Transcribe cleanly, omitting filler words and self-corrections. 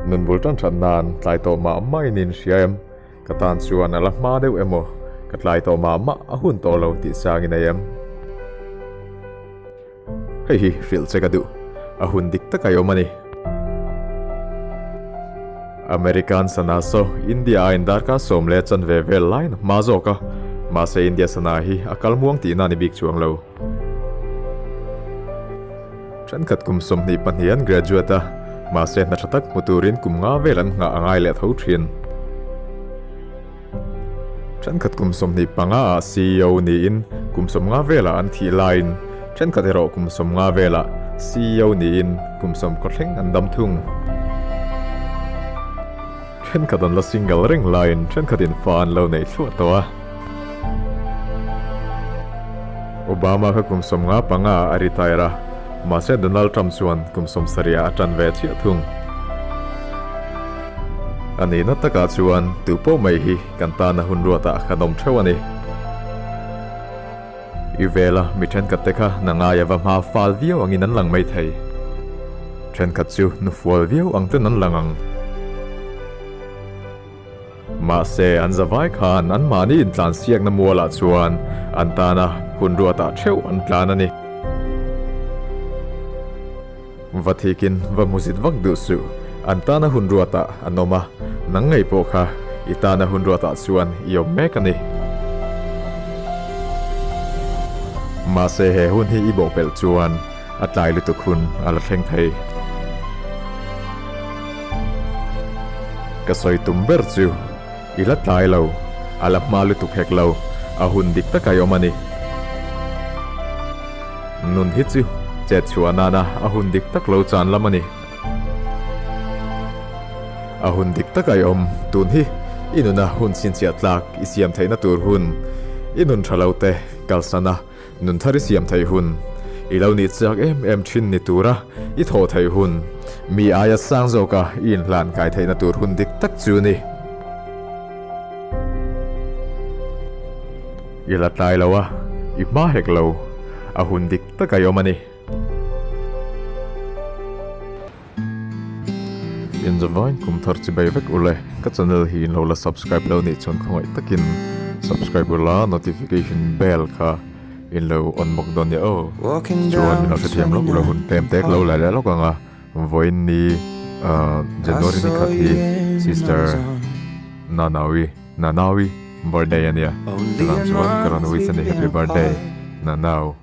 Nun bul tan that nan tlai tawh mah mah in in hria em? Ka tan chuan a la hma deuh emaw ka tlai tawh mah mah a hun tawh lo tih chang i nei em? Hei hi hrilh che ka duh, a hun dik tak a awm a ni. American sana saw India a indarkar 10:15 vel laiin a hma zawk a, mahse India sana hi a kal muang tihna a ni bik chuang lo. Thenkhat kum 22 an graduate a, mahse hna tha tak hmu turin kum nga vel an nghah a ngai leh tho thin. Thenkhat kum 25 ah CEO niin kum 50 velah an thih laiin thenkhat erawh kum 50 velah CEO niin kum 90 thleng an dam thung. Thenkhat an la single reng laiin thenkhatin fa an lo neih thluah tawh a. Obama kha kum 55 ah a retire a, mahse Donald Trump chuan kum 70 ah a tan ve chiah thung. A nihna takah chuan tu pawh mai hi kan tana hun ruatah kan awm theuh a ni. I vela mi thenkhat te kha na ngaia va hma fal viau angin an lang mai thei. Thenkhat chu nufual viau ang ten an lang ang. Mahse an zavai khan anmahni intlansiakna mualah chuan an tana hun ruatah theuh an tlan a ni. Va thikin va hmuzit vak duh suh, an tana hun ruatah an awm a, nang ngei pawh kha i tana hun ruatah chuan i awm mek a ni. Mahse he hun hi i bawhpelh chuan a tlai lutuk hun a la thleng thei. Ka sawi tum ber chu i la tlai lo, a la hma lutuk hek lo, a hun dik taka i awm a ni. Nun hi chu chet chhuah nana a hun dik tak lo chan lam a ni. A hun dik taka i awm tun hi i nuna hun chhinchhiah tlak i siam theihna tur hun, i nun tha lo te kalsana nun thar i siam theih hun, i lo nih chak em em thin ni tura i thawh theih hun, mi aia sang zawka i inhlan kai theihna tur hun dik tak chu ni. I la tlai lo a, i hma hek lo, a hun dik tak a i awm a ni. Inzavain kum thar chi bai vek ule, ka channel hi in lo la subscribe lo nih chuan khawngaih takin subscribe ula notification bell kha in lo on bawk dawn nia aw. Chuan min lo hrethiam lawk ula hun tlem tek lo la leh lawk ang a, vawiin ni January ni khat hi sister Nanawi. Nanaui birthday a nia, chuvang chuan ka rawn wish a ni happy birthday Nanau.